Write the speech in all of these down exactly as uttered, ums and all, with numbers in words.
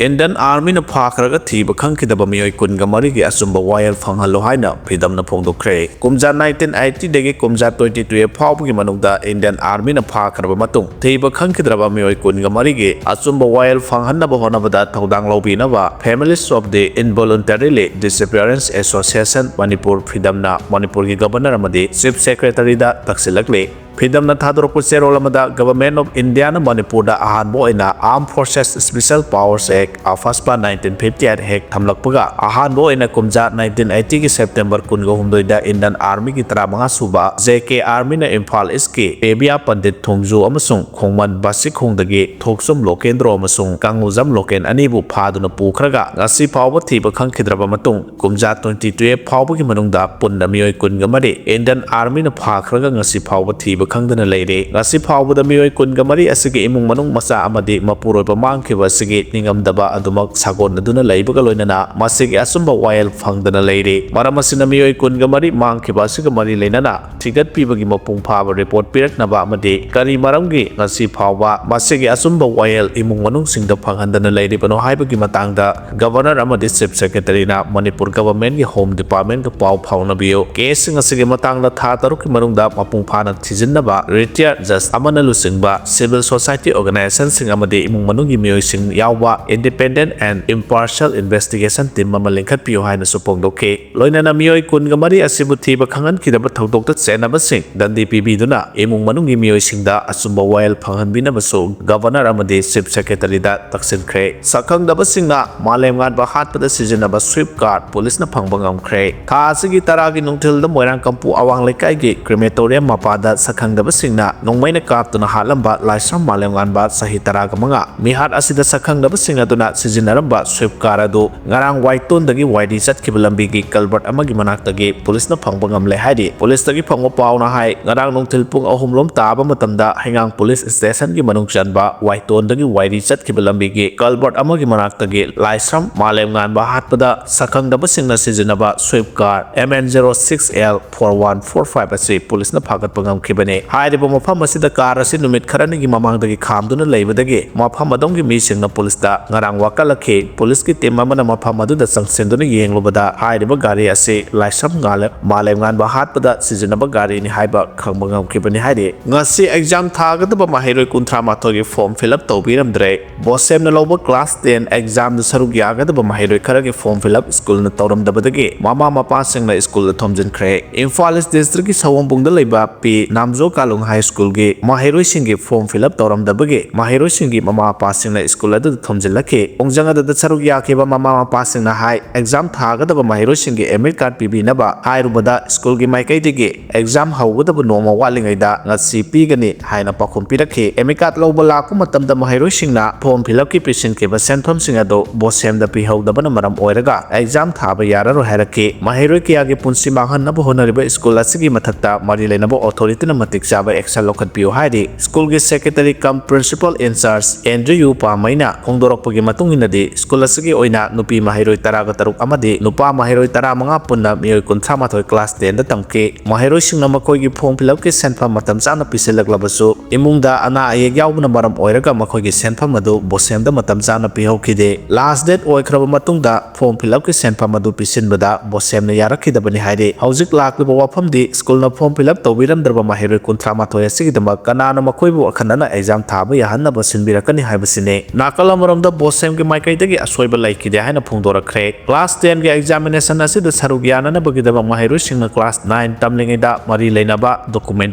Indian Armyꯅ ꯐꯥꯈ꯭ꯔꯒ ꯊꯤꯕ ꯈꯪꯈꯤꯗꯕ ꯃꯤꯑꯣꯏ ꯀꯨꯟꯒ ꯃꯔꯤꯒꯤ ꯑꯆꯨꯝꯕ ꯋꯥꯌꯦꯜ ꯐꯪꯍꯜꯂꯨ ꯍꯥꯏꯅ ꯐ꯭ꯔꯤꯗꯝꯅ ꯐꯣꯡꯗꯣꯛꯈ꯭ꯔꯦ꯫ ꯀꯨꯝꯖꯥ nineteen eightyꯗꯒꯤ ꯀꯨꯝꯖꯥ twenty twelve ꯐꯥꯎꯕꯒꯤ ꯃꯅꯨꯡꯗ Indian Armyꯅ ꯐꯥꯈ꯭ꯔꯕ ꯃꯇꯨꯡ ꯊꯤꯕ ꯈꯪꯈꯤꯗ꯭ꯔꯕ ꯃꯤꯑꯣꯏ ꯀꯨꯟꯒ ꯃꯔꯤꯒꯤ ꯑꯆꯨꯝꯕ ꯋꯥꯌꯦꯜ ꯐꯪꯍꯟꯅꯕ ꯍꯣꯠꯅꯕꯗ ꯊꯧꯗꯥꯡ ꯂꯧꯕꯤꯅꯕ Families of the Involuntarily Disappearance Association Manipur, ꯐ꯭ꯔꯤꯗꯝꯅ ꯃꯅꯤꯄꯨꯔꯒꯤ ꯒꯕꯔꯅꯔ ꯑꯃꯗꯤ ꯆꯤꯐ ꯁꯦꯀ꯭ꯔꯦꯇꯔꯤꯗ ꯇꯛꯁꯤꯜꯂꯛꯂꯤ꯫ ꯐ꯭ꯔꯤꯗꯝꯅ ꯊꯥꯗꯣꯔꯛꯄ ꯆꯦꯔꯣꯜ ꯑꯃꯗ Government of Indiaꯅ ꯃꯅꯤꯄꯨꯔꯗ ꯑꯍꯥꯟꯕ ꯑꯣꯏꯅ Armed Forces Special Powers Act, AFSPA nineteen fifty eight ꯍꯦꯛ ꯊꯝꯂꯛꯄꯒ ꯑꯍꯥꯟꯕ ꯑꯣꯏꯅ ꯀꯨꯝꯖꯥ nineteen eightyꯒꯤ ꯁꯦꯞꯇꯦꯝꯕꯔ ꯀꯨꯟꯒ ꯍꯨꯝꯗꯣꯏꯗ Indian Armyꯒꯤ ꯇꯔꯥꯃꯉꯥ ꯁꯨꯕ J K Armyꯅ ꯏꯝꯐꯥꯜ ꯏꯁꯀꯤ ꯄꯦꯕꯤꯌꯥ ꯄꯟꯗꯤꯠ ꯊꯣꯡꯖꯨ ꯑꯃꯁꯨꯡ ꯈꯣꯡꯃꯟ ꯕꯥꯁꯤꯈꯣꯡꯗꯒꯤ ꯊꯣꯛꯆꯨꯝ ꯂꯣꯀꯦꯟꯗ꯭ꯔꯣ ꯑꯃꯁꯨꯡ ꯀꯥꯡꯉꯨꯖꯝ ꯂꯣꯀꯦꯟ ꯑꯅꯤꯕꯨ ꯐꯥꯗꯨꯅ ꯄꯨꯈ꯭ꯔꯒ ꯉꯁꯤ ꯐꯥꯎꯕ ꯊꯤꯕ ꯈꯪꯈꯤꯗ꯭ꯔꯕ ꯃꯇꯨꯡ ꯀꯨꯝꯖꯥ twenty twelve ꯐꯥꯎꯕꯒꯤ ꯃꯅꯨꯡꯗ ꯄꯨꯟꯅ ꯃꯤꯑꯣꯏ ꯀꯨꯟꯒ ꯃꯔꯤ Indian Armyꯅ ꯐꯥꯈ꯭ꯔꯒ ꯉꯁꯤ ꯐꯥꯎꯕ ꯊꯤꯕ ꯈꯪꯗꯅ ꯂꯩꯔꯤ꯫ ꯉꯁꯤ ꯐꯥꯎꯕꯗ ꯃꯤꯑꯣꯏ ꯀꯨꯟꯒ ꯃꯔꯤ ꯑꯁꯤꯒꯤ ꯏꯃꯨꯡ ꯃꯅꯨꯡ, ꯃꯆꯥ ꯑꯃꯗꯤ ꯃꯄꯨꯔꯣꯏꯕ ꯃꯥꯡꯈꯤꯕ ꯑꯁꯤꯒꯤ ꯅꯤꯡꯉꯝꯗꯕ ꯑꯗꯨꯃꯛ ꯁꯥꯒꯣꯟꯅꯗꯨꯅ ꯂꯩꯕꯒ ꯂꯣꯏꯅꯅ ꯃꯁꯤꯒꯤ ꯑꯆꯨꯝꯕ ꯋꯥꯌꯦꯜ ꯐꯪꯗꯅ ꯂꯩꯔꯤ꯫ ꯃꯔꯝ ꯑꯁꯤꯅ ꯃꯤꯑꯣꯏ ꯀꯨꯟꯒ ꯃꯔꯤ ꯃꯥꯡꯈꯤꯕ ꯑꯁꯤꯒ ꯃꯔꯤ ꯂꯩꯅꯅ ꯊꯤꯒꯠꯄꯤꯕꯒꯤ ꯃꯄꯨꯡ ꯐꯥꯕ ꯔꯤꯄꯣꯔꯠ ꯄꯤꯔꯛꯅꯕ ꯑꯃꯗꯤ ꯀꯔꯤ ꯃꯔꯝꯒꯤ ꯉꯁꯤ ꯐꯥꯎꯕ ꯃꯁꯤꯒꯤ ꯑꯆꯨꯝꯕ ꯋꯥꯌꯦꯜ ꯏꯃꯨꯡ ꯃꯅꯨꯡꯁꯤꯡꯗ ꯐꯪꯍꯟꯗꯅ ꯂꯩꯔꯤꯕꯅꯣ ꯍꯥꯏꯕꯒꯤ ꯃꯇꯥꯡꯗ ꯒꯕꯔꯅꯔ ꯑꯃꯗꯤ ꯆꯤꯐ ꯁꯦꯀ꯭ꯔꯦꯇꯔꯤꯅ ꯃꯅꯤꯄꯨꯔ ꯒꯚꯔꯟꯃꯦꯟꯠꯀꯤ ꯍꯣꯝ ꯗꯤꯄꯥꯔꯠꯃꯦꯟꯠꯀ ꯄꯥꯎ ꯐꯥꯎꯅꯕꯤꯌꯨ꯫ ꯀꯦꯁꯁꯤꯡ ꯑꯁꯤꯒꯤ ꯃꯇꯥꯡꯗ ꯊꯥ ꯇꯔꯨꯛꯀꯤ ꯃꯅꯨꯡꯗ ꯃꯄꯨꯡ ꯐꯥꯅ ꯊꯤꯖꯤꯟꯅꯕ ꯔꯤꯇꯥꯌꯔ ꯖꯖ ꯑꯃꯅ ꯂꯨꯆꯤꯡꯕ ꯁꯤꯚꯤꯜ ꯁꯣꯁꯥꯏꯇꯤ ꯑꯣꯔꯒꯅꯥꯏꯖꯦꯁꯟꯁꯤꯡ ꯑꯃꯗꯤ ꯏꯃꯨꯡ ꯃꯅꯨꯡꯒꯤ ꯃꯤꯑꯣꯏꯁꯤꯡ ꯌꯥꯎꯕ Independent and Impartial Investigation Team ꯑꯃ ꯂꯤꯡꯈꯠꯄꯤꯌꯨ ꯍꯥꯏꯅꯁꯨ ꯐꯣꯡꯗꯣꯛꯈꯤ꯫ ꯂꯣꯏꯅꯅ ꯃꯤꯑꯣꯏ ꯀꯨꯟꯒ ꯃꯔꯤ ꯑꯁꯤꯕꯨ ꯊꯤꯕ ꯈꯪꯍꯟꯈꯤꯗꯕ ꯊꯧꯗꯣꯛꯇ ꯆꯦꯟꯅꯕꯁꯤꯡ ꯗꯟꯗꯤ ꯄꯤꯕꯤꯗꯨꯅ ꯏꯃꯨꯡ ꯃꯅꯨꯡꯒꯤ ꯃꯤꯑꯣꯏꯁꯤꯡꯗ ꯑꯆꯨꯝꯕ ꯋꯥꯌꯦꯜ ꯐꯪꯍꯟꯕꯤꯅꯕꯁꯨ ꯒꯕꯔꯅꯔ ꯑꯃꯗꯤ ꯆꯤꯐ ꯁꯦꯀ꯭ꯔꯦꯇꯔꯤꯗ ꯇꯛꯁꯤꯟꯈ꯭ꯔꯦ꯫ ꯁꯛꯈꯪꯗꯕꯁꯤꯡꯅ ꯃꯥꯂꯦꯝꯉꯥꯟꯕ ꯍꯥꯠꯄꯗ ꯁꯤꯖꯤꯟꯅꯕ ꯁ꯭ꯋꯤꯞ ꯀꯥꯔ ꯄꯨꯂꯤꯁꯅ ꯐꯪꯕ ꯉꯝꯈ꯭ꯔꯦ꯫ ꯊꯥ ꯑꯁꯤꯒꯤ ꯇꯔꯥꯒꯤ ꯅꯨꯡꯊꯤꯜꯗ ꯃꯣꯏꯔꯥꯡ ꯀꯝꯄꯨ ꯑꯋꯥꯡ ꯂꯩꯀꯥꯏꯒꯤ ꯀ꯭ꯔꯤꯃꯦꯇꯣꯔꯤꯌꯝ ꯃꯄꯥꯗ ꯁꯛꯈꯪꯗꯕꯁꯤꯡꯅ ꯅꯣꯡꯃꯩꯅ ꯀꯥꯞꯇꯨꯅ ꯍꯥꯠꯂꯝꯕ ꯂꯥꯏꯁ꯭ꯔꯝ ꯃꯥꯂꯦꯝꯉꯥꯟꯕ, ꯆꯍꯤ ꯇꯔꯥꯒ ꯃꯉꯥ꯫ ꯃꯤꯍꯥꯠ ꯑꯁꯤꯗ ꯁꯛꯈꯪꯗꯕꯁꯤꯡ ꯑꯗꯨꯅ ꯁꯤꯖꯤꯟꯅꯔꯝꯕ ꯁ꯭ꯋꯤꯞ ꯀꯥꯔ ꯑꯗꯨ ꯉꯔꯥꯡ ꯋꯥꯏꯇꯣꯟꯗꯒꯤ ꯋꯥꯏꯔꯤ ꯆꯠꯈꯤꯕ ꯂꯝꯕꯤꯒꯤ ꯀꯜꯕꯔꯠ ꯑꯃꯒꯤ ꯃꯅꯥꯛꯇꯒꯤ ꯄꯨꯂꯤꯁꯅ ꯐꯪꯕ ꯉꯝꯂꯦ ꯍꯥꯏꯔꯤ꯫ ꯄꯨꯂꯤꯁꯇꯒꯤ ꯐꯪꯕ ꯄꯥꯎꯅ ꯍꯥꯏ, ꯉꯔꯥꯡ ꯅꯨꯡꯊꯤꯜ ꯄꯨꯡ ꯑꯍꯨꯝ ꯂꯣꯝ ꯇꯥꯕ ꯃꯇꯝꯗ ꯍꯩꯉꯥꯡ ꯄꯨꯂꯤꯁ ꯁ꯭ꯇꯦꯁꯟꯒꯤ ꯃꯅꯨꯡ ꯆꯟꯕ ꯋꯥꯏꯇꯣꯟꯗꯒꯤ ꯋꯥꯏꯔꯤ ꯆꯠꯈꯤꯕ ꯂꯝꯕꯤꯒꯤ ꯀꯜꯕꯔꯠ ꯑꯃꯒꯤ ꯃꯅꯥꯛꯇꯒꯤ ꯂꯥꯏꯁ꯭ꯔꯝ ꯃꯥꯂꯦꯝꯉꯥꯟꯕ ꯍꯥꯠꯄꯗ ꯁꯛꯈꯪꯗꯕꯁꯤꯡꯅ ꯁꯤꯖꯤꯟꯅꯕ swipe car M N zero six L four one four five ꯑꯁꯤ ꯄꯨꯂꯤꯁꯅ ꯐꯥꯒꯠꯄ ꯉꯝꯈꯤꯕꯅꯤ꯫ ꯍꯥꯏꯔꯤꯕ ꯃꯐꯝ ꯑꯁꯤꯗ ꯀꯥꯔ ꯑꯁꯤ ꯅꯨꯃꯤꯠ ꯈꯔꯅꯤꯒꯤ ꯃꯃꯥꯡꯗꯒꯤ ꯈꯥꯝꯗꯨꯅ ꯂꯩꯕꯗꯒꯤ ꯃꯐꯝ ꯑꯗꯨꯒꯤ ꯃꯤꯁꯤꯡꯅ ꯄꯨꯂꯤꯁꯇ ꯉꯔꯥꯡ ꯋꯥꯀꯠꯂꯛꯈꯤ꯫ ꯄꯨꯂꯤꯁꯀꯤ ꯇꯤꯝ ꯑꯃꯅ ꯃꯐꯝ ꯑꯗꯨꯗ ꯆꯪꯁꯤꯟꯗꯨꯅ ꯌꯦꯡꯂꯨꯕꯗ ꯍꯥꯏꯔꯤꯕ ꯒꯥꯔꯤ ꯑꯁꯤ ꯂꯥꯏꯁ꯭ꯔꯝ ꯉꯥꯂꯦ-, ꯃꯥꯂꯦꯝꯉꯥꯟꯕ ꯍꯥꯠꯄꯗ ꯁꯤꯖꯤꯟꯅꯕ ꯒꯥꯔꯤꯅꯤ ꯍꯥꯏꯕ ꯈꯪꯕ ꯉꯝꯈꯤꯕꯅꯤ ꯍꯥꯏꯔꯤ꯫ ꯉꯁꯤ ꯑꯦꯛꯖꯥꯝ ꯊꯥꯒꯗꯕ ꯃꯍꯩꯔꯣꯏ ꯀꯨꯟꯊ꯭ꯔꯥ ꯃꯥꯊꯣꯏꯒꯤ ꯐꯣꯔꯝ ꯐꯤꯜ ꯑꯞ ꯇꯧꯕꯤꯔꯝꯗ꯭ꯔꯦ꯫ ꯕꯣꯁꯦꯝꯅ ꯂꯧꯕ ꯀ꯭ꯂꯥꯁ ꯇꯦꯟ ꯑꯦꯛꯖꯥꯝꯗ ꯁꯔꯨꯛ ꯌꯥꯒꯗꯕ ꯃꯍꯩꯔꯣꯏ ꯈꯔꯒꯤ ꯐꯣꯔꯝ ꯐꯤꯜ ꯑꯞ ꯁ꯭ꯀꯨꯜꯅ ꯇꯧꯔꯝꯗꯕꯗꯒꯤ ꯃꯃꯥ ꯃꯄꯥꯁꯤꯡꯅ ꯁ꯭ꯀꯨꯜꯗ ꯊꯣꯝꯖꯤꯟꯈ꯭ꯔꯦ꯫ ꯏꯝꯐꯥꯜ ꯏꯁ ꯗꯤꯁꯇ꯭ꯔꯤꯛꯀꯤ ꯁꯑꯣꯝꯕꯨꯡꯗ ꯂꯩꯕ ꯄꯤ ꯅꯥꯝꯖꯣ ꯀꯥꯂꯨꯡ ꯍꯥꯏ ꯁ꯭ꯀꯨꯜꯒꯤ ꯃꯍꯩꯔꯣꯏꯁꯤꯡꯒꯤ ꯐꯣꯔꯝ ꯐꯤꯜ ꯑꯞ ꯇꯧꯔꯝꯗꯕꯒꯤ ꯃꯍꯩꯔꯣꯏꯁꯤꯡꯒꯤ ꯃꯃꯥ ꯃꯄꯥꯁꯤꯡꯅ ꯁ꯭ꯀꯨꯜ ꯑꯗꯨꯗ ꯊꯣꯝꯖꯤꯜꯂꯛꯈꯤ꯫ ꯈꯣꯡꯖꯪ ꯑꯗꯨꯗ ꯁꯔꯨꯛ ꯌꯥꯈꯤꯕ ꯃꯃꯥ ꯃꯄꯥꯁꯤꯡꯅ ꯍꯥꯏ, ꯑꯦꯛꯖꯥꯝ ꯊꯥꯒꯗꯕ ꯃꯍꯩꯔꯣꯏꯁꯤꯡꯒꯤ ꯑꯦꯗꯃꯤꯠ ꯀꯥꯔꯗ ꯄꯤꯕꯤꯅꯕ ꯍꯥꯏꯔꯨꯕꯗ ꯁ꯭ꯀꯨꯜꯒꯤ ꯃꯥꯏꯀꯩꯗꯒꯤ ꯑꯦꯛꯖꯥꯝ ꯍꯧꯒꯗꯕ ꯅꯣꯡꯃ ꯋꯥꯠꯂꯤꯉꯩꯗ ꯉꯁꯤ ꯄꯤꯒꯅꯤ ꯍꯥꯏꯅ ꯄꯥꯎꯈꯨꯝ ꯄꯤꯔꯛꯈꯤ꯫ ꯑꯦꯗꯃꯤꯠ ꯀꯥꯔꯗ ꯂꯧꯕ ꯂꯥꯛꯄ ꯃꯇꯝꯗ ꯃꯍꯩꯔꯣꯏꯁꯤꯡꯅ ꯐꯣꯔꯝ ꯐꯤꯜ ꯑꯞꯀꯤ ꯄꯤꯁꯤꯟꯈꯤꯕ ꯁꯦꯟꯐꯝꯁꯤꯡ ꯑꯗꯨ ꯕꯣꯁꯦꯝꯗ ꯄꯤꯍꯧꯗꯕꯅ ꯃꯔꯝ ꯑꯣꯏꯔꯒ ꯑꯦꯛꯖꯥꯝ ꯊꯥꯕ ꯌꯥꯔꯔꯣꯏ ꯍꯥꯏꯔꯛꯈꯤ꯫ ꯃꯍꯩꯔꯣꯏ ꯀꯌꯥꯒꯤ ꯄꯨꯟꯁꯤ ꯃꯥꯡꯍꯟꯅꯕ ꯍꯣꯠꯅꯔꯤꯕ ꯁ꯭ꯀꯨꯜ ꯑꯁꯤꯒꯤ ꯃꯊꯛꯇ ꯃꯔꯤ ꯂꯩꯅꯕ ꯑꯣꯊꯣꯔꯤꯇꯤꯅ ꯃꯇꯤꯛ ꯆꯥꯕ ꯑꯦꯛꯁꯟ ꯂꯧꯈꯠꯄꯤꯌꯨ ꯍꯥꯏꯔꯤ꯫ ꯁ꯭ꯀꯨꯜꯒꯤ ꯁꯦꯀ꯭ꯔꯦꯇꯔꯤ ꯀꯝ ꯄ꯭ꯔꯤꯟꯁꯤꯄꯜ ꯏꯟꯆꯥꯔꯖ ꯑꯦꯟꯗ꯭ꯔꯤꯌꯨ ꯄꯥꯃꯩꯅ ꯐꯣꯡꯗꯣꯔꯛꯄꯒꯤ ꯃꯇꯨꯡ ꯏꯟꯅꯗꯤ, ꯁ꯭ꯀꯨꯜ ꯑꯁꯤꯒꯤ ꯑꯣꯏꯅ ꯅꯨꯄꯤ ꯃꯍꯩꯔꯣꯏ ꯇꯔꯥꯒ ꯇꯔꯨꯛ ꯑꯃꯗꯤ ꯅꯨꯄꯥ ꯃꯍꯩꯔꯣꯏ ꯇꯔꯥꯃꯉꯥ ꯄꯨꯟꯅ ꯃꯤꯑꯣꯏ ꯀꯨꯟꯊ꯭ꯔꯥ ꯃꯥꯊꯣꯏ ꯀ꯭ꯂꯥꯁ ꯇꯦꯟꯗ ꯇꯝꯈꯤ꯫ ꯃꯍꯩꯔꯣꯏꯁꯤꯡꯅ ꯃꯈꯣꯏꯒꯤ ꯐꯣꯔꯝ ꯐꯤꯜ ꯑꯞꯀꯤ ꯁꯦꯟꯐꯝ ꯃꯇꯝ ꯆꯥꯅ ꯄꯤꯁꯤꯜꯂꯛꯂꯕꯁꯨ, ꯏꯃꯨꯡꯗ ꯑꯅꯥ ꯑꯌꯦꯛ ꯌꯥꯎꯕꯅ ꯃꯔꯝ ꯑꯣꯏꯔꯒ ꯃꯈꯣꯏꯒꯤ ꯁꯦꯟꯐꯝ ꯑꯗꯨ ꯕꯣꯁꯦꯝꯗ ꯃꯇꯝ ꯆꯥꯅ ꯄꯤꯍꯧꯈꯤꯗꯦ꯫ ꯂꯥꯁ ꯗꯦꯠ ꯑꯣꯏꯈ꯭ꯔꯕ ꯃꯇꯨꯡꯗ ꯐꯣꯔꯝ ꯐꯤꯜ ꯑꯞꯀꯤ ꯁꯦꯟꯐꯝ ꯑꯗꯨ ꯄꯤꯁꯤꯟꯕꯗ ꯕꯣꯁꯦꯝꯅ ꯌꯥꯔꯛꯈꯤꯗꯕꯅꯤ ꯍꯥꯏꯔꯤ꯫ ꯍꯧꯖꯤꯛ ꯂꯥꯛꯂꯤꯕ ꯋꯥꯐꯝꯗꯤ ꯁ꯭ꯀꯨꯜꯅ ꯐꯣꯔꯝ ꯐꯤꯜ ꯑꯞ ꯇꯧꯕꯤꯔꯝꯗ꯭ꯔꯕ ꯃꯍꯩꯔꯣꯏ ꯀꯨꯟꯊ꯭ꯔꯥ ꯃꯥꯊꯣꯏ ꯑꯁꯤꯒꯤꯗꯃꯛ ꯀꯅꯥꯅ ꯃꯈꯣꯏꯕꯨ ꯑꯈꯟꯅꯅ ꯑꯦꯛꯖꯥꯝ ꯊꯥꯕ ꯌꯥꯍꯟꯅꯕ ꯁꯤꯟꯕꯤꯔꯛꯀꯅꯤ ꯍꯥꯏꯕꯁꯤꯅꯤ꯫ ꯅꯥꯀꯜ ꯑꯃꯔꯣꯝꯗ ꯕꯣꯁꯦꯝꯒꯤ ꯃꯥꯏꯀꯩꯗꯒꯤ ꯑꯁꯣꯏꯕ ꯂꯩꯈꯤꯗꯦ ꯍꯥꯏꯅ ꯐꯣꯡꯗꯣꯔꯛꯈ꯭ꯔꯦ꯫ ꯀ꯭ꯂꯥꯁ ꯇꯦꯟꯒꯤ ꯑꯦꯛꯖꯥꯃꯤꯅꯦꯁꯟ ꯑꯁꯤꯗ ꯁꯔꯨꯛ ꯌꯥꯅꯅꯕꯒꯤꯗꯃꯛ ꯃꯍꯩꯔꯣꯏꯁꯤꯡꯅ ꯀ꯭ꯂꯥꯁ ꯅꯥꯏꯟ ꯇꯝꯂꯤꯉꯩꯗ ꯃꯔꯤ ꯂꯩꯅꯕ ꯗꯣꯀꯨꯃꯦꯟ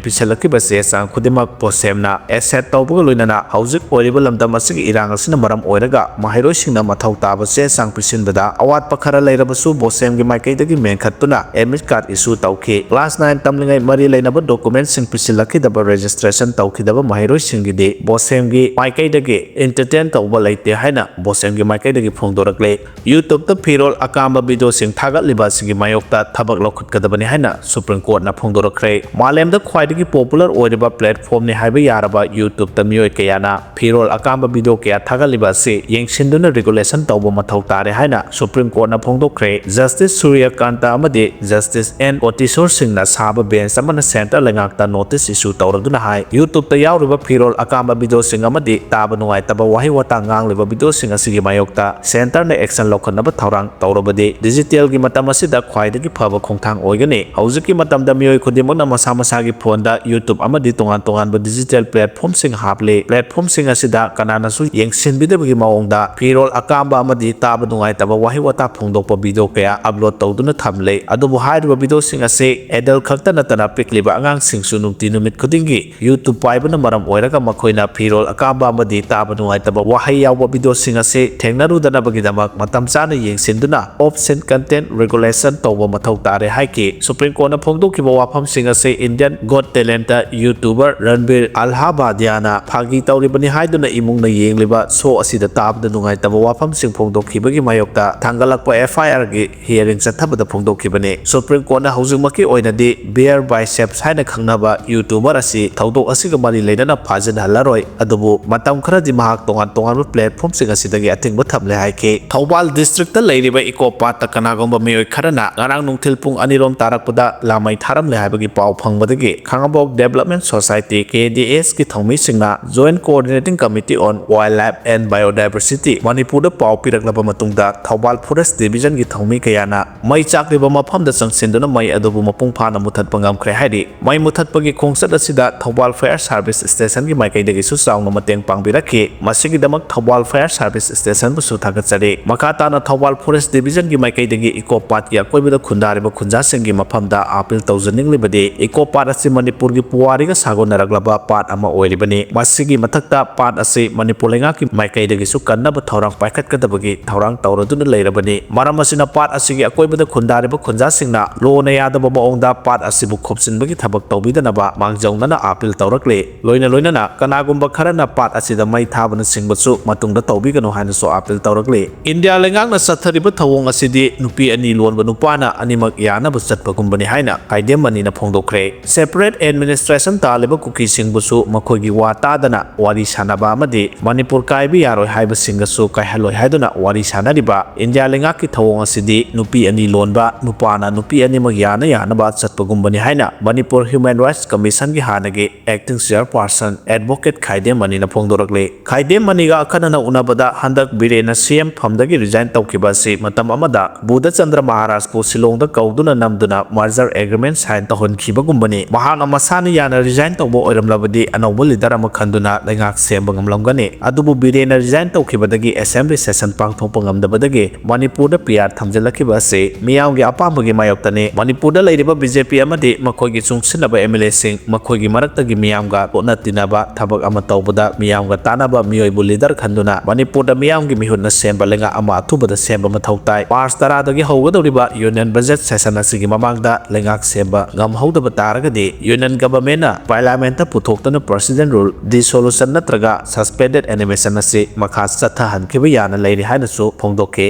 ꯄꯤꯁꯤꯜꯂꯛꯈꯤꯕ ꯆꯦ ꯆꯥꯡ ꯈꯨꯗꯤꯡꯃꯛ ꯕꯣꯁꯦꯝꯅ ꯑꯦꯛꯁꯦꯞ ꯇꯧꯕꯒ ꯂꯣꯏꯅꯅ ꯍꯧꯖꯤꯛ ꯑꯣꯏꯔꯤꯕ ꯂꯝꯗꯝ ꯑꯁꯤꯒꯤ ꯏꯔꯥꯡ ꯑꯁꯤꯅ ꯃꯔꯝ ꯑꯣꯏꯔꯒ ꯃꯍꯩꯔꯣꯏꯁꯤꯡꯅ ꯃꯊꯧ ꯇꯥꯕ ꯆꯦ ꯆꯥꯡ ꯄꯤꯁꯤꯟꯕꯗ ꯑꯋꯥꯠꯄ ꯈꯔ ꯂꯩꯔꯕꯁꯨ ꯕꯣꯁꯦꯝꯒꯤ ꯃꯥꯏꯀꯩꯗꯒꯤ ꯃꯦꯟꯈꯠꯇꯨꯅ ꯑꯦꯗꯃꯤꯠ ꯀꯥꯔꯗ ꯏꯁꯨ ꯇꯧꯈꯤ꯫ ꯀ꯭ꯂꯥꯁ ꯅꯥꯏꯟ ꯇꯝꯂꯤꯉꯩ ꯃꯔꯤ ꯂꯩꯅꯕ ꯗꯣꯀꯨꯃꯦꯟꯁꯤꯡ ꯄꯤꯁꯤꯜꯂꯛꯈꯤꯗꯕ ꯔꯦꯖꯤꯁꯇ꯭ꯔꯦꯁꯟ ꯇꯧꯈꯤꯗꯕ ꯃꯍꯩꯔꯣꯏꯁꯤꯡꯒꯤꯗꯤ ꯕꯣꯁꯦꯝꯒꯤ ꯃꯥꯏꯀꯩꯗꯒꯤ ꯏꯟꯇꯔꯇꯦꯟ ꯇꯧꯕ ꯂꯩꯇꯦ ꯍꯥꯏꯅ ꯕꯣꯁꯦꯝꯒꯤ ꯃꯥꯏꯀꯩꯗꯒꯤ ꯐꯣꯡꯗꯣꯔꯛꯂꯦ꯫ YouTube ꯐꯤꯔꯣꯜ ꯑꯀꯥꯝꯕ ꯚꯤꯗꯤꯑꯣꯁꯤꯡ ꯊꯥꯒꯠꯂꯤꯕ ꯑꯁꯤꯒꯤ ꯃꯥꯌꯣꯛꯇ ꯊꯕꯛ ꯂꯧꯈꯠꯀꯗꯕꯅꯤ ꯍꯥꯏꯅ ꯁꯨꯄ꯭ꯔꯤꯝ ꯀꯣꯔꯠꯅ ꯐꯣꯡꯗꯣꯔꯛꯈ꯭ꯔꯦ꯫ ꯃꯥꯂꯦꯝꯗ ꯈ꯭ꯋꯥꯏꯗꯒꯤ ꯄꯣꯄꯨꯂꯔ ꯑꯣꯏꯔꯤꯕ ꯄ꯭ꯂꯦꯠꯐꯣꯝꯅꯤ ꯍꯥꯏꯕ ꯌꯥꯔꯕ YouTubeꯇ ꯃꯤꯑꯣꯏ ꯀꯌꯥꯅ ꯐꯤꯔꯣꯜ ꯑꯀꯥꯝꯕ ꯚꯤꯗꯤꯑꯣ ꯀꯌꯥ ꯊꯥꯒꯠꯂꯤꯕ ꯑꯁꯤ ꯌꯦꯡꯁꯤꯟꯗꯨꯅ ꯔꯤꯒꯨꯂꯦꯁꯟ ꯇꯧꯕ ꯃꯊꯧ ꯇꯥꯔꯦ ꯍꯥꯏꯅ ꯁꯨꯄ꯭ꯔꯤꯝ ꯀꯣꯔꯠꯅ ꯐꯣꯡꯗꯣꯛꯈ꯭ꯔꯦ꯫ ꯖꯁꯇꯤꯁ ꯁꯨꯔ꯭ꯌꯀꯥꯟꯇ ꯑꯃꯗꯤ ꯖꯁꯇꯤꯁ ꯑꯦꯟ ꯀꯣꯇꯤꯁꯣꯔꯁꯤꯡꯅ ꯁꯥꯕ ꯕꯦꯟꯆ ꯑꯃꯅ ꯁꯦꯟꯇꯔ ꯂꯩꯉꯥꯛꯇ ꯅꯣꯇꯤꯁ notice issue ꯇꯧꯔꯗꯨꯅ ꯍꯥꯏ, YouTube-ꯇ ꯌꯥꯎꯔꯤꯕ ꯐꯤꯔꯣꯜ ꯑꯀꯥꯝꯕ video-ꯁꯤꯡ ꯑꯃꯗꯤ ꯇꯥꯕ ꯅꯨꯡꯉꯥꯏꯇꯕ ꯋꯥꯍꯩ ꯋꯥꯇꯥ ꯉꯥꯡꯂꯤꯕ video-ꯁꯤꯡ ꯑꯁꯤꯒꯤ ꯃꯥꯌꯣꯛꯇ centre-ꯅ action ꯂꯧꯈꯠꯅꯕ ꯊꯧꯔꯥꯡ ꯇꯧꯔꯕꯗꯤ digital-ꯒꯤ ꯃꯇꯝ ꯑꯁꯤꯗ ꯈ꯭ꯋꯥꯏꯗꯒꯤ ꯐꯕ ꯈꯣꯡꯊꯥꯡ ꯑꯣꯏꯒꯅꯤ꯫ ꯍꯧꯖꯤꯛꯀꯤ ꯃꯇꯝꯗ ꯃꯤꯑꯣꯏ ꯈꯨꯗꯤꯡꯃꯛꯅ ꯃꯁꯥ ꯃꯁꯥꯒꯤ phone-ꯗ YouTube ꯑꯃꯗꯤ ꯇꯣꯉꯥꯟ ꯇꯣꯉꯥꯟꯕ digital platform-ꯁꯤꯡ ꯍꯥꯞꯂꯤ꯫ Platform-ꯁꯤꯡ ꯑꯁꯤꯗ ꯀꯅꯥꯅꯁꯨ ꯌꯦꯡꯁꯤꯟꯕꯤꯗꯕꯒꯤ ꯃꯑꯣꯡꯗ ꯐꯤꯔꯣꯜ ꯑꯀꯥꯝꯕ ꯑꯃꯗꯤ ꯇꯥꯕ ꯅꯨꯡꯉꯥꯏꯇꯕ ꯋꯥꯍꯩ ꯋꯥꯇꯥ ꯐꯣꯡꯗꯣꯛꯄ video ꯀꯌꯥ upload ꯇꯧꯗꯨꯅ ꯊꯝꯂꯤ꯫ ꯑꯗꯨꯕꯨ ꯍꯥꯏꯔꯤꯕ video-ꯁꯤꯡ ꯑꯁꯤ adult ꯈꯛꯇ ꯅꯠꯇꯅ ꯄꯤꯛꯂꯤꯕ ꯑꯉꯥꯡꯁꯤꯡꯁꯨ ꯅꯨꯡꯇꯤ ꯅꯨꯃꯤꯠ ꯈꯨꯗꯤꯡꯒꯤ YouTube ꯄꯥꯏꯕꯅ ꯃꯔꯝ ꯑꯣꯏꯔꯒ ꯃꯈꯣꯏꯅ ꯐꯤꯔꯣꯜ ꯑꯀꯥꯝꯕ ꯑꯃꯗꯤ ꯇꯥꯕ ꯅꯨꯡꯉꯥꯏꯇꯕ ꯋꯥꯍꯩ ꯌꯥꯎꯕ video-ꯁꯤꯡ ꯑꯁꯤ ꯊꯦꯡꯅꯔꯨꯗꯅꯕꯒꯤꯗꯃꯛ ꯃꯇꯝ ꯆꯥꯅ ꯌꯦꯡꯁꯤꯟꯗꯨꯅ option content regulation ꯇꯧꯕ ꯃꯊꯧ ꯇꯥꯔꯦ ꯍꯥꯏꯈꯤ꯫ Supreme Court-ꯅ ꯐꯣꯡꯗꯣꯛꯈꯤꯕ ꯋꯥꯐꯝꯁꯤꯡ ꯑꯁꯤ Indian Got Talent-ꯇ YouTuber ꯔꯟꯕꯤꯔ ꯑꯜꯍꯥꯕꯥꯗꯤꯌꯥꯅ ꯐꯥꯒꯤ ꯇꯧꯔꯤꯕꯅꯤ ꯍꯥꯏꯗꯨꯅ ꯏꯃꯨꯡꯅ ꯌꯦꯡꯂꯤꯕ show ꯑꯁꯤꯗ ꯇꯥꯕꯗ ꯅꯨꯡꯉꯥꯏꯇꯕ ꯋꯥꯐꯝꯁꯤꯡ ꯐꯣꯡꯗꯣꯛꯈꯤꯕꯒꯤ ꯃꯥꯌꯣꯛꯇ ꯊꯥꯡꯒꯠꯂꯛꯄ F I R-ꯒꯤ hearing ꯆꯠꯊꯕꯗ ꯐꯣꯡꯗꯣꯛꯈꯤꯕꯅꯤ꯫ Supreme Court-ꯅ ꯍꯧꯖꯤꯛꯃꯛꯀꯤ ꯑꯣꯏꯅꯗꯤ Bare Biceps ꯍꯥꯏꯅ ꯈꯪꯅꯕ YouTuber ꯑꯁꯤ ꯊꯧꯗꯣꯛ ꯑꯁꯤꯒ ꯃꯔꯤ ꯂꯩꯅꯅ ꯐꯥꯖꯤꯟꯍꯜꯂꯔꯣꯏ, ꯑꯗꯨꯕꯨ ꯃꯇꯝ ꯈꯔꯗꯤ ꯃꯍꯥꯛ ꯇꯣꯉꯥꯟ ꯇꯣꯉꯥꯟꯕ platform-ꯁꯤꯡ ꯑꯁꯤꯗꯒꯤ ꯑꯊꯤꯡꯕ ꯊꯝꯂꯦ ꯍꯥꯏꯈꯤ꯫ ꯊꯧꯕꯥꯜ district-ꯇ ꯂꯩꯔꯤꯕ Eco Park-ꯇ ꯀꯅꯥꯒꯨꯝꯕ ꯃꯤꯑꯣꯏ ꯈꯔꯅ ꯉꯔꯥꯡ ꯅꯨꯡꯊꯤꯜ ꯄꯨꯡ ꯑꯅꯤꯔꯣꯝ ꯇꯥꯔꯛꯄꯗ ꯂꯥꯃꯩ ꯊꯥꯔꯝꯂꯦ ꯍꯥꯏꯕꯒꯤ ꯄꯥꯎ ꯐꯪꯕꯗꯒꯤ ꯈꯥꯉꯕꯣꯛ Development Society, K D S-ꯀꯤ ꯊꯧꯃꯤꯁꯤꯡꯅ Joint Coordinating Committee on Wildlife and Biodiversity ꯃꯅꯤꯄꯨꯔꯗ ꯄꯥꯎ ꯄꯤꯔꯛꯂꯕ ꯃꯇꯨꯡꯗ ꯊꯧꯕꯥꯜ Forest Division-ꯒꯤ ꯊꯧꯃꯤ ꯀꯌꯥꯅ ꯃꯩ ꯆꯥꯛꯂꯤꯕ ꯃꯐꯝꯗ ꯆꯪꯁꯤꯟꯗꯨꯅ ꯃꯩ ꯑꯗꯨꯕꯨ ꯃꯄꯨꯡ ꯐꯥꯅ ꯃꯨꯊꯠꯄ ꯉꯝꯈ꯭ꯔꯦ ꯍꯥꯏꯔꯤ꯫ ꯃꯩ ꯃꯨꯊꯠꯄꯒꯤ ꯈꯣꯡꯆꯠ ꯑꯁꯤꯗ ꯊꯧꯕꯥꯜ Fire Service Station-ꯒꯤ ꯃꯥꯏꯀꯩꯗꯒꯤꯁꯨ ꯆꯥꯎꯅ ꯃꯇꯦꯡ ꯄꯥꯡꯕꯤꯔꯛꯈꯤ꯫ ꯃꯁꯤꯒꯤꯗꯃꯛ ꯊꯧꯕꯥꯜ Fire Service Station-ꯕꯨꯁꯨ ꯊꯥꯒꯠꯆꯔꯤ꯫ ꯃꯈꯥ ꯇꯥꯅ ꯊꯧꯕꯥꯜ Forest Division-ꯒꯤ ꯃꯥꯏꯀꯩꯗꯒꯤ Eco Park-ꯀꯤ ꯑꯀꯣꯏꯕꯗ ꯈꯨꯟꯗꯥꯔꯤꯕ ꯈꯨꯟꯖꯥꯁꯤꯡꯒꯤ ꯃꯐꯝꯗ appeal ꯇꯧꯖꯅꯤꯡꯂꯤꯕꯗꯤ Eco Park ꯑꯁꯤ ꯃꯅꯤꯄꯨꯔꯒꯤ ꯄꯨꯋꯥꯔꯤꯒ ꯁꯥꯒꯣꯟꯅꯔꯛꯂꯕ park ꯑꯃ ꯑꯣꯏꯔꯤꯕꯅꯤ꯫ ꯃꯁꯤꯒꯤ ꯃꯊꯛꯇ park ꯑꯁꯤ ꯃꯅꯤꯄꯨꯔ ꯂꯩꯉꯥꯛꯀꯤ ꯃꯥꯏꯀꯩꯗꯒꯤꯁꯨ ꯀꯟꯅꯕ ꯊꯧꯔꯥꯡ ꯄꯥꯏꯈꯠꯀꯗꯕꯒꯤ ꯊꯧꯔꯥꯡ ꯇꯧꯔꯗꯨꯅ ꯂꯩꯔꯕꯅꯤ꯫ ꯃꯔꯝ ꯑꯁꯤꯅ park ꯑꯁꯤꯒꯤ ꯑꯀꯣꯏꯕꯗ ꯈꯨꯟꯗꯥꯔꯤꯕ ꯈꯨꯟꯖꯥꯁꯤꯡꯅ ꯂꯣꯅ ꯌꯥꯗꯕ ꯃꯑꯣꯡꯗ park ꯑꯁꯤꯕꯨ ꯈꯣꯞꯆꯤꯟꯕꯒꯤ ꯊꯕꯛ ꯇꯧꯕꯤꯗꯅꯕ ꯃꯥꯡꯖꯧꯅꯅ appeal ꯇꯧꯔꯛꯂꯤ꯫ ꯂꯣꯏꯅ ꯂꯣꯏꯅꯅ ꯀꯅꯥꯒꯨꯝꯕ ꯈꯔꯅ park ꯑꯁꯤꯗ ꯃꯩ ꯊꯥꯕꯅꯆꯤꯡꯕꯁꯨ ꯃꯇꯨꯡꯗ ꯇꯧꯕꯤꯒꯅꯨ ꯍꯥꯏꯅꯁꯨ appeal ꯇꯧꯔꯛꯂꯤ꯫ ꯏꯟꯗꯤꯌꯥ ꯂꯩꯉꯥꯛꯅ ꯆꯠꯊꯔꯤꯕ ꯊꯧꯑꯣꯡ ꯑꯁꯤꯗꯤ ꯅꯨꯄꯤ ꯑꯅꯤ ꯂꯣꯟꯕ ꯅꯨꯄꯥꯅ ꯑꯅꯤꯃꯛ ꯌꯥꯅꯕ ꯆꯠꯄꯒꯨꯝꯕꯅꯤ ꯍꯥꯏꯅ ꯈꯥꯏꯗꯦꯝ ꯃꯅꯤꯅ ꯐꯣꯡꯗꯣꯛꯈ꯭ꯔꯦ꯫ Separate administration ꯇꯥꯜꯂꯤꯕ ꯀꯨꯀꯤꯁꯤꯡꯕꯨꯁꯨ ꯃꯈꯣꯏꯒꯤ ꯋꯥ ꯇꯥꯗꯅ ꯋꯥꯔꯤ ꯁꯥꯟꯅꯕ ꯑꯃꯗꯤ ꯃꯅꯤꯄꯨꯔ ꯀꯥꯏꯕ ꯌꯥꯔꯣꯏ ꯍꯥꯏꯕꯁꯤꯡꯒꯁꯨ ꯀꯥꯏꯍꯜꯂꯣꯏ ꯍꯥꯏꯗꯨꯅ ꯋꯥꯔꯤ ꯁꯥꯟꯅꯔꯤꯕ ꯏꯟꯗꯤꯌꯥ ꯂꯩꯉꯥꯛꯀꯤ ꯊꯧꯑꯣꯡ ꯑꯁꯤꯗꯤ ꯅꯨꯄꯤ ꯑꯅꯤ ꯂꯣꯟꯕ ꯅꯨꯄꯥꯅ ꯅꯨꯄꯤ ꯑꯅꯤꯃꯛ ꯌꯥꯅ ꯌꯥꯅꯕ ꯆꯠꯄꯒꯨꯝꯕꯅꯤ ꯍꯥꯏꯅ ꯃꯅꯤꯄꯨꯔ Human Rights Commissionꯒꯤ ꯍꯥꯟꯅꯒꯤ Acting Chairperson Advocate ꯈꯥꯏꯗꯦꯝ ꯃꯅꯤꯅ ꯐꯣꯡꯗꯣꯔꯛꯂꯤ꯫ ꯈꯥꯏꯗꯦꯝ ꯃꯅꯤꯒ ꯑꯈꯟꯅꯅ ꯎꯅꯕꯗ ꯍꯟꯗꯛ ꯕꯤꯔꯦꯟꯅ C M ꯐꯝꯗꯒꯤ resign ꯇꯧꯈꯤꯕ ꯑꯁꯤ ꯃꯇꯝ ꯑꯃꯗ ꯕꯨꯙꯆꯟꯗ꯭ꯔ ꯃꯍꯥꯔꯥꯖꯄꯨ ꯁꯤꯂꯣꯡꯗ ꯀꯧꯗꯨꯅ ꯅꯝꯗꯨꯅ merger agreement sign ꯇꯧꯍꯟꯈꯤꯕꯒꯨꯝꯕꯅꯤ꯫ ꯃꯍꯥꯛꯅ ꯃꯁꯥꯅ ꯌꯥꯅ resign ꯇꯧꯕ ꯑꯣꯏꯔꯝꯂꯕꯗꯤ ꯑꯅꯧꯕ leader ꯑꯃ ꯈꯟꯗꯨꯅ ꯂꯩꯉꯥꯛ ꯁꯦꯝꯕ ꯉꯝꯂꯝꯒꯅꯤ꯫ ꯑꯗꯨꯕꯨ ꯕꯤꯔꯦꯟꯅ resign ꯇꯧꯈꯤꯕꯗꯒꯤ assembly session ꯄꯥꯡꯊꯣꯛꯄ ꯉꯝꯗꯕꯗꯒꯤ ꯃꯅꯤꯄꯨꯔꯗ P R ꯊꯝꯖꯤꯜꯂꯛꯈꯤꯕ ꯑꯁꯤ ꯃꯤꯌꯥꯝꯒꯤ ꯑꯄꯥꯝꯕꯒꯤ ꯃꯥꯌꯣꯛꯇꯅꯤ꯫ ꯃꯅꯤꯄꯨꯔꯗ ꯂꯩꯔꯤꯕ B J P ꯑꯃꯗꯤ ꯃꯈꯣꯏꯒꯤ ꯆꯨꯡꯁꯤꯟꯅꯕ M L A ꯁꯤꯡ, ꯃꯈꯣꯏꯒꯤ ꯃꯔꯛꯇꯒꯤ ꯃꯤꯌꯥꯝꯒ ꯇꯣꯠꯅ ꯇꯤꯟꯅꯕ, ꯊꯕꯛ ꯑꯃ ꯇꯧꯕꯗ ꯃꯤꯌꯥꯝꯒ ꯇꯥꯟꯅꯕ ꯃꯤꯑꯣꯏꯕꯨ leader ꯈꯟꯗꯨꯅ ꯃꯅꯤꯄꯨꯔꯗ ꯃꯤꯌꯥꯝꯒꯤ ꯃꯤꯍꯨꯠꯅ ꯁꯦꯝꯕ ꯂꯩꯉꯥꯛ ꯑꯃ ꯑꯊꯨꯕꯗ ꯁꯦꯝꯕ ꯃꯊꯧ ꯇꯥꯏ꯫ March ꯇꯔꯥꯗꯒꯤ ꯍꯧꯒꯗꯧꯔꯤꯕ union budget session ꯑꯁꯤꯒꯤ ꯃꯃꯥꯡꯗ ꯂꯩꯉꯥꯛ ꯁꯦꯝꯕ ꯉꯝꯍꯧꯗꯕ ꯇꯥꯔꯒꯗꯤ union governmentꯅ parliamentꯇ ꯄꯨꯊꯣꯛꯇꯨꯅ President Rule dissolution ꯅꯠꯇ꯭ꯔꯒ suspended animation ꯑꯁꯤ ꯃꯈꯥ ꯆꯠꯊꯍꯟꯈꯤꯕ ꯌꯥꯅ ꯂꯩꯔꯤ ꯍꯥꯏꯅꯁꯨ ꯐꯣꯡꯗꯣꯛꯈꯤ꯫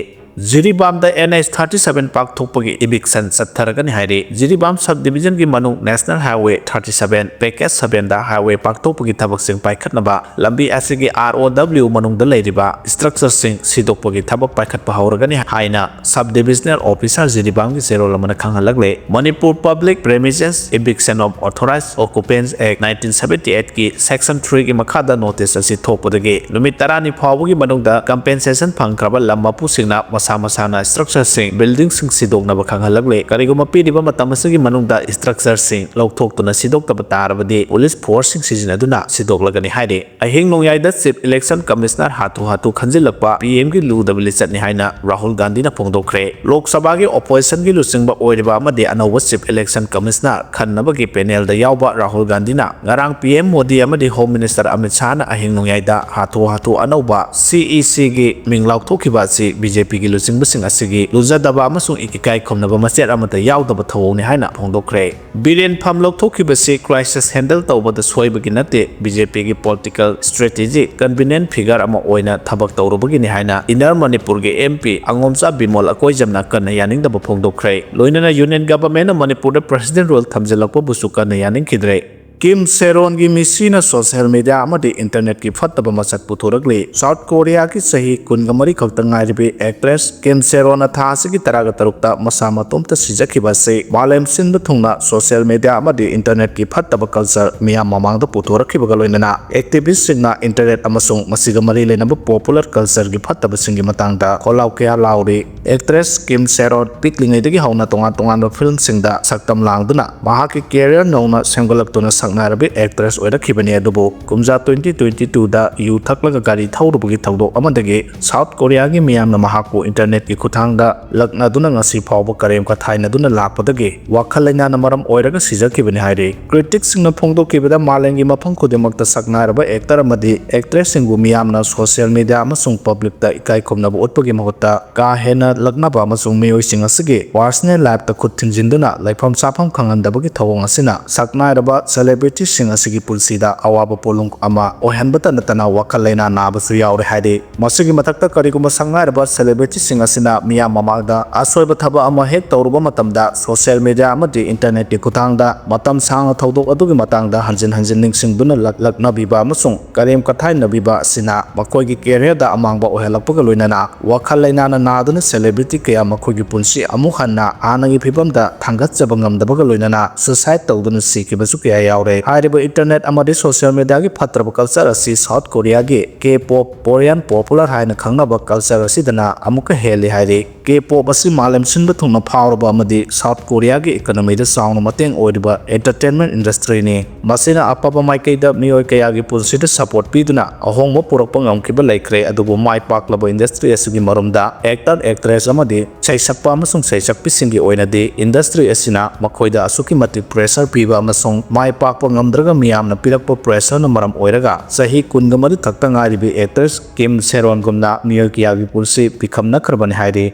ꯖꯤꯔꯤꯕꯥꯝꯗ N H thirty seven ꯄꯥꯛꯊꯣꯛꯄꯒꯤ eviction ꯆꯠꯊꯔꯒꯅꯤ ꯍꯥꯏꯔꯤ꯫ ꯖꯤꯔꯤꯕꯥꯝ sub divisionꯒꯤ ꯃꯅꯨꯡ National Highway thirty seven, Package sevenꯗ highway ꯄꯥꯛꯊꯣꯛꯄꯒꯤ ꯊꯕꯛꯁꯤꯡ ꯄꯥꯏꯈꯠꯅꯕ ꯂꯝꯕꯤ ꯑꯁꯤꯒꯤ R O W ꯃꯅꯨꯡꯗ ꯂꯩꯔꯤꯕ structureꯁꯤꯡ ꯁꯤꯗꯣꯛꯄꯒꯤ ꯊꯕꯛ ꯄꯥꯏꯈꯠꯄ ꯍꯧꯔꯒꯅꯤ ꯍꯥꯏꯅ sub divisional officer ꯖꯤꯔꯤꯕꯥꯝꯒꯤ ꯆꯦꯔꯣꯜ ꯑꯃꯅ ꯈꯪꯍꯜꯂꯛꯂꯦ꯫ Manipur Public Premises Eviction of Authorized Occupants Act nineteen seventy eightꯀꯤ section threeꯒꯤ ꯃꯈꯥꯗ notice ꯑꯁꯤ ꯊꯣꯛꯄꯗꯒꯤ ꯅꯨꯃꯤꯠ ꯇꯔꯥꯅꯤ ꯐꯥꯎꯕꯒꯤ ꯃꯅꯨꯡꯗ compensation ꯐꯪꯈ꯭ꯔꯕ ꯂꯝ ꯃꯄꯨꯁꯤꯡꯅ ꯃꯁꯥ ꯃꯁꯥꯅ structureꯁꯤꯡ, buildingꯁꯤꯡ ꯁꯤꯗꯣꯛꯅꯕ ꯈꯪꯍꯜꯂꯛꯂꯦ꯫ ꯀꯔꯤꯒꯨꯝꯕ ꯄꯤꯔꯤꯕ ꯃꯇꯝ ꯑꯁꯤꯒꯤ ꯃꯅꯨꯡꯗ structureꯁꯤꯡ ꯂꯧꯊꯣꯛꯇꯨꯅ ꯁꯤꯗꯣꯛꯇꯕ ꯇꯥꯔꯕꯗꯤ police forceꯁꯤꯡ ꯁꯤꯖꯤꯟꯅꯗꯨꯅ ꯁꯤꯗꯣꯛꯂꯒꯅꯤ ꯍꯥꯏꯔꯤ꯫ ꯑꯍꯤꯡ ꯅꯣꯡꯌꯥꯏꯗ Chief Election Commissioner ꯍꯥꯊꯨ ꯍꯥꯊꯨ ꯈꯟꯖꯤꯜꯂꯛꯄ P Mꯒꯤ ꯂꯨꯗꯕ ꯂꯤꯆꯠꯅꯤ ꯍꯥꯏꯅ ꯔꯥꯍꯨꯜ ꯒꯥꯟꯙꯤꯅ ꯐꯣꯡꯗꯣꯛꯈ꯭ꯔꯦ꯫ ꯂꯣꯛ ꯁꯚꯥꯒꯤ oppositionꯒꯤ ꯂꯨꯆꯤꯡꯕ ꯑꯣꯏꯔꯤꯕ ꯑꯃꯗꯤ ꯑꯅꯧꯕ Chief Election Commissioner ꯈꯟꯅꯕꯒꯤ panelꯗ ꯌꯥꯎꯕ ꯔꯥꯍꯨꯜ ꯒꯥꯟꯙꯤꯅ ꯉꯔꯥꯡ P M ꯃꯣꯗꯤ ꯑꯃꯗꯤ Home Minister ꯑꯃꯤꯠ ꯁꯥꯍꯅ ꯑꯍꯤꯡ ꯅꯣꯡꯌꯥꯏꯗ ꯍꯥꯊꯨ ꯍꯥꯊꯨ ꯑꯅꯧꯕ C E Cꯒꯤ ꯃꯤꯡ ꯂꯥꯎꯊꯣꯛꯈꯤꯕ ꯑꯁꯤ B J Pꯒꯤ ꯂꯨꯆꯤꯡꯕꯁꯤꯡ ꯑꯁꯤꯒꯤ ꯂꯨꯖꯗꯕ ꯑꯃꯁꯨꯡ ꯏꯀꯥꯏ ꯈꯨꯝꯅꯕ ꯃꯆꯦꯠ ꯑꯃꯠꯇ ꯌꯥꯎꯗꯕ ꯊꯧꯑꯣꯡꯅꯤ ꯍꯥꯏꯅ ꯐꯣꯡꯗꯣꯛꯈ꯭ꯔꯦ꯫ ꯕꯤꯔꯦꯟ ꯐꯝ ꯂꯧꯊꯣꯛꯈꯤꯕꯁꯤ crisis handle ꯇꯧꯕꯗ ꯁꯣꯏꯕꯒꯤ ꯅꯠꯇꯦ, B J Pꯒꯤ political strategy convenient figure ꯑꯃ ꯑꯣꯏꯅ ꯊꯕꯛ ꯇꯧꯔꯨꯕꯒꯤꯅꯤ ꯍꯥꯏꯅ Inner ꯃꯅꯤꯄꯨꯔꯒꯤ M P ꯑꯉꯣꯝꯆꯥ ꯕꯤꯃꯣꯜ ꯑꯀꯣꯏꯖꯝꯅ ꯀꯟꯅ ꯌꯥꯅꯤꯡꯗꯕ ꯐꯣꯡꯗꯣꯛꯈ꯭ꯔꯦ꯫ ꯂꯣꯏꯅꯅ Union Governmentꯅ ꯃꯅꯤꯄꯨꯔꯗ President Rule ꯊꯝꯖꯤꯜꯂꯛꯄꯕꯨꯁꯨ ꯀꯟꯅ ꯌꯥꯅꯤꯡꯈꯤꯗ꯭ꯔꯦ꯫ ꯀꯤꯝ ꯁꯦꯔꯣꯟꯒꯤ ꯃꯤꯁꯤꯅ ꯁꯣꯁꯤꯌꯦꯜ ꯃꯤꯗꯤꯌꯥ ꯑꯃꯗꯤ ꯏꯟꯇꯔꯅꯦꯠꯀꯤ ꯐꯠꯇꯕ ꯃꯁꯛ ꯄꯨꯊꯣꯔꯛꯂꯤ꯫ ꯁꯥꯎꯠ ꯀꯣꯔꯤꯌꯥꯒꯤ ꯆꯍꯤ ꯀꯨꯟꯒ ꯃꯔꯤ ꯈꯛꯇ ꯉꯥꯏꯔꯤꯕꯤ ꯑꯦꯛꯇ꯭ꯔꯦꯁ ꯀꯤꯝ ꯁꯦꯔꯣꯟꯅ ꯊꯥ ꯑꯁꯤꯒꯤ ꯇꯔꯥꯒ ꯇꯔꯨꯛꯇ ꯃꯁꯥ ꯃꯇꯣꯝꯇ ꯁꯤꯖꯈꯤꯕ ꯑꯁꯤ ꯃꯥꯂꯦꯝ ꯁꯤꯟꯕ ꯊꯨꯡꯅ ꯁꯣꯁꯤꯌꯦꯜ ꯃꯤꯗꯤꯌꯥ ꯑꯃꯗꯤ ꯏꯟꯇꯔꯅꯦꯠꯀꯤ ꯐꯠꯇꯕ ꯀꯜꯆꯔ ꯃꯤꯌꯥꯝ ꯃꯃꯥꯡꯗ ꯄꯨꯊꯣꯔꯛꯈꯤꯕꯒ ꯂꯣꯏꯅꯅ ꯑꯦꯛꯇꯤꯚꯤꯁꯁꯤꯡꯅ ꯏꯟꯇꯔꯅꯦꯠ ꯑꯃꯁꯨꯡ ꯃꯁꯤꯒ ꯃꯔꯤ ꯂꯩꯅꯕ ꯄꯣꯄꯨꯂꯔ ꯀꯜꯆꯔꯒꯤ ꯐꯠꯇꯕꯁꯤꯡꯒꯤ ꯃꯇꯥꯡꯗ ꯈꯣꯜꯂꯥꯎ ꯀꯌꯥ ꯂꯥꯎꯔꯤ꯫ ꯑꯦꯛꯇ꯭ꯔꯦꯁ ꯀꯤꯝ ꯁꯦꯔꯣꯟ ꯄꯤꯛꯂꯤꯉꯩꯗꯒꯤ ꯍꯧꯅ ꯇꯣꯉꯥꯟ ꯇꯣꯉꯥꯟꯕ ꯐꯤꯜꯝꯁꯤꯡꯗ ꯁꯛꯇꯝ ꯂꯥꯡꯗꯨꯅ ꯃꯍꯥꯛꯀꯤ ꯀꯦꯔꯤꯌꯔ ꯅꯧꯅ ꯁꯦꯝꯒꯠꯂꯛꯇꯨꯅ ꯁꯛꯅꯥꯏꯔꯕꯤ ꯑꯦꯛꯇ꯭ꯔꯦꯁ ꯑꯣꯏꯔꯛꯈꯤꯕꯅꯤ꯫ ꯑꯗꯨꯕꯨ ꯀꯨꯝꯖꯥ twenty twenty twoꯗ ꯌꯨ ꯊꯛꯂꯒ ꯒꯥꯔꯤ ꯊꯧꯔꯨꯕꯒꯤ ꯊꯧꯗꯣꯛ ꯑꯃꯗꯒꯤ ꯁꯥꯎꯠ ꯀꯣꯔꯤꯌꯥꯒꯤ ꯃꯤꯌꯥꯝꯅ ꯃꯍꯥꯛꯄꯨ ꯏꯟꯇꯔꯅꯦꯠꯀꯤ ꯈꯨꯠꯊꯥꯡꯗ ꯂꯛꯅꯗꯨꯅ ꯉꯁꯤ ꯐꯥꯎꯕ ꯀꯔꯦꯝ ꯀꯊꯥꯏꯅꯗꯨꯅ ꯂꯥꯛꯄꯗꯒꯤ ꯋꯥꯈꯜ ꯂꯩꯅꯥꯅ ꯃꯔꯝ ꯑꯣꯏꯔꯒ ꯁꯤꯖꯈꯤꯕꯅꯤ ꯍꯥꯏꯔꯤ꯫ ꯀ꯭ꯔꯤꯇꯤꯛꯁꯤꯡꯅ ꯐꯣꯡꯗꯣꯛꯈꯤꯕꯗ ꯃꯥꯂꯦꯝꯒꯤ ꯃꯐꯝ ꯈꯨꯗꯤꯡꯃꯛꯇ ꯁꯛꯅꯥꯏꯔꯕ ꯑꯦꯛꯇꯔ ꯑꯃꯗꯤ ꯑꯦꯛꯇ꯭ꯔꯦꯁꯁꯤꯡꯕꯨ ꯃꯤꯌꯥꯝꯅ ꯁꯣꯁꯤꯌꯦꯜ ꯃꯤꯗꯤꯌꯥ ꯑꯃꯁꯨꯡ ꯄꯕ꯭ꯂꯤꯛꯇ ꯏꯀꯥꯏ ꯈꯨꯝꯅꯕ ꯎꯠꯄꯒꯤ ꯃꯍꯨꯠꯇ ꯀꯥ ꯍꯦꯟꯅ ꯂꯛꯅꯕ ꯑꯃꯁꯨꯡ ꯃꯤꯑꯣꯏꯁꯤꯡ ꯑꯁꯤꯒꯤ ꯄꯔꯁꯅꯦꯜ ꯂꯥꯏꯐꯇ ꯈꯨꯠ ꯊꯤꯟꯖꯤꯟꯗꯨꯅ ꯂꯩꯐꯝ ꯆꯥꯐꯝ ꯈꯪꯍꯟꯗꯕꯒꯤ ꯊꯧꯑꯣꯡ ꯑꯁꯤꯅ ꯁꯛꯅꯥꯏꯔꯕ ꯁꯦꯂꯦꯕ꯭ꯔꯤꯇꯤꯁꯤꯡ ꯑꯁꯤꯒꯤ ꯄꯨꯟꯁꯤꯗ ꯑꯋꯥꯕ ꯄꯣꯠꯂꯨꯝ ꯑꯃ ꯑꯣꯏꯍꯟꯕꯇ ꯅꯠꯇꯅ ꯋꯥꯈꯜ ꯂꯩꯅꯥ ꯅꯥꯕꯁꯨ ꯌꯥꯎꯔꯦ ꯍꯥꯏꯔꯤ꯫ ꯃꯁꯤꯒꯤ ꯃꯊꯛꯇ ꯀꯔꯤꯒꯨꯝꯕ ꯁꯛꯅꯥꯏꯔꯕ ꯁꯦꯂꯦꯕ꯭ꯔꯤꯇꯤꯁꯤꯡ ꯑꯁꯤꯅ ꯃꯤꯌꯥꯝ ꯃꯃꯥꯡꯗ ꯑꯁꯣꯏꯕ ꯊꯕꯛ ꯑꯃ ꯍꯦꯛ ꯇꯧꯔꯨꯕ ꯃꯇꯝꯗ ꯁꯣꯁꯤꯌꯦꯜ ꯃꯤꯗꯤꯌꯥ ꯑꯃꯗꯤ ꯏꯟꯇꯔꯅꯦꯠꯀꯤ ꯈꯨꯠꯊꯥꯡꯗ ꯃꯇꯝ ꯁꯥꯡꯅ ꯊꯧꯗꯣꯛ ꯑꯗꯨꯒꯤ ꯃꯇꯥꯡꯗ ꯍꯟꯖꯤꯟ ꯍꯟꯖꯤꯟ ꯅꯤꯡꯁꯤꯡꯗꯨꯅ ꯂꯛ-, ꯂꯛꯅꯕꯤꯕ ꯑꯃꯁꯨꯡ ꯀꯔꯦꯝ ꯀꯊꯥꯏꯅꯕꯤꯕ ꯑꯁꯤꯅ ꯃꯈꯣꯏꯒꯤ ꯀꯦꯔꯤꯌꯔꯗ ꯑꯃꯥꯡꯕ ꯑꯣꯏꯍꯜꯂꯛꯄꯒ ꯂꯣꯏꯅꯅ ꯋꯥꯈꯜ ꯂꯩꯅꯥꯅ ꯅꯥꯗꯨꯅ ꯁꯦꯂꯦꯕ꯭ꯔꯤꯇꯤ ꯀꯌꯥ ꯃꯈꯣꯏꯒꯤ ꯄꯨꯟꯁꯤ ꯑꯃꯨꯛ ꯍꯟꯅ ꯍꯥꯟꯅꯒꯤ ꯐꯤꯕꯝꯗ ꯊꯥꯡꯒꯠꯆꯕ ꯉꯝꯗꯕꯒ ꯂꯣꯏꯅꯅ ꯁꯨꯁꯥꯏꯗ ꯇꯧꯗꯨꯅ ꯁꯤꯈꯤꯕꯁꯨ ꯀꯌꯥ ꯌꯥꯎꯔꯦ꯫ ꯍꯥꯏꯔꯤꯕ ꯏꯟꯇꯔꯅꯦꯠ ꯑꯃꯗꯤ ꯁꯣꯁꯤꯌꯦꯜ ꯃꯤꯗꯤꯌꯥꯒꯤ ꯐꯠꯇ꯭ꯔꯕ ꯀꯜꯆꯔ ꯑꯁꯤ ꯁꯥꯎꯠ ꯀꯣꯔꯤꯌꯥꯒꯤ ꯀꯦ ꯄꯣꯞ, ꯀꯣꯔꯤꯌꯥꯟ ꯄꯣꯄꯨꯂꯔ ꯍꯥꯏꯅ ꯈꯪꯅꯕ ꯀꯜꯆꯔ ꯑꯁꯤꯗꯅ ꯑꯃꯨꯛꯀ ꯍꯦꯜꯂꯤ ꯍꯥꯏꯔꯤ꯫ ꯀꯦ ꯄꯣꯞ ꯑꯁꯤ ꯃꯥꯂꯦꯝ ꯁꯤꯟꯕ ꯊꯨꯡꯅ ꯐꯥꯎꯔꯕ ꯑꯃꯗꯤ ꯁꯥꯎꯠ ꯀꯣꯔꯤꯌꯥꯒꯤ ꯏꯀꯣꯅꯣꯃꯤꯗ ꯆꯥꯎꯅ ꯃꯇꯦꯡ ꯑꯣꯏꯔꯤꯕ ꯑꯦꯟꯇꯔꯇꯦꯟꯃꯦꯟ ꯏꯟꯗꯁꯇ꯭ꯔꯤꯅꯤ꯫ ꯃꯁꯤꯅ ꯑꯐꯕ ꯃꯥꯏꯀꯩꯗ ꯃꯤꯑꯣꯏ ꯀꯌꯥꯒꯤ ꯄꯨꯟꯁꯤꯗ ꯁꯄꯣꯔꯠ ꯄꯤꯗꯨꯅ ꯑꯍꯣꯡꯕ ꯄꯨꯔꯛꯄ ꯉꯝꯈꯤꯕ ꯂꯩꯈ꯭ꯔꯦ, ꯑꯗꯨꯕꯨ ꯃꯥꯏ ꯄꯥꯛꯂꯕ ꯏꯟꯗꯁꯇ꯭ꯔꯤ ꯑꯁꯤꯒꯤ ꯃꯔꯨꯝꯗ ꯑꯦꯛꯇꯔ, ꯑꯦꯛꯇ꯭ꯔꯦꯁ ꯑꯃꯗꯤ ꯁꯩꯁꯛꯄ ꯑꯃꯁꯨꯡ ꯁꯩꯁꯛꯄꯤꯁꯤꯡꯒꯤ ꯑꯣꯏꯅꯗꯤ ꯏꯟꯗꯁꯇ꯭ꯔꯤ ꯑꯁꯤꯅ ꯃꯈꯣꯏꯗ ꯑꯁꯨꯛꯀꯤ ꯃꯇꯤꯛ ꯄ꯭ꯔꯦꯁꯔ ꯄꯤꯕ ꯑꯃꯁꯨꯡ ꯃꯥꯏ ꯄꯥꯛꯄ ꯉꯝꯗ꯭ꯔꯒ ꯃꯤꯌꯥꯝꯅ ꯄꯤꯔꯛꯄ ꯄ꯭ꯔꯦꯁꯔꯅ ꯃꯔꯝ ꯑꯣꯏꯔꯒ ꯆꯍꯤ ꯀꯨꯟꯒ ꯃꯔꯤ ꯈꯛꯇ ꯉꯥꯏꯔꯤꯕꯤ ꯑꯦꯛꯇ꯭ꯔꯦꯁ ꯀꯤꯝ ꯁꯦꯔꯣꯟꯒꯨꯝꯅ ꯃꯤꯑꯣꯏ ꯀꯌꯥꯒꯤ ꯄꯨꯟꯁꯤ ꯄꯤꯈꯝꯅꯈ꯭ꯔꯕꯅꯤ ꯍꯥꯏꯔꯤ꯫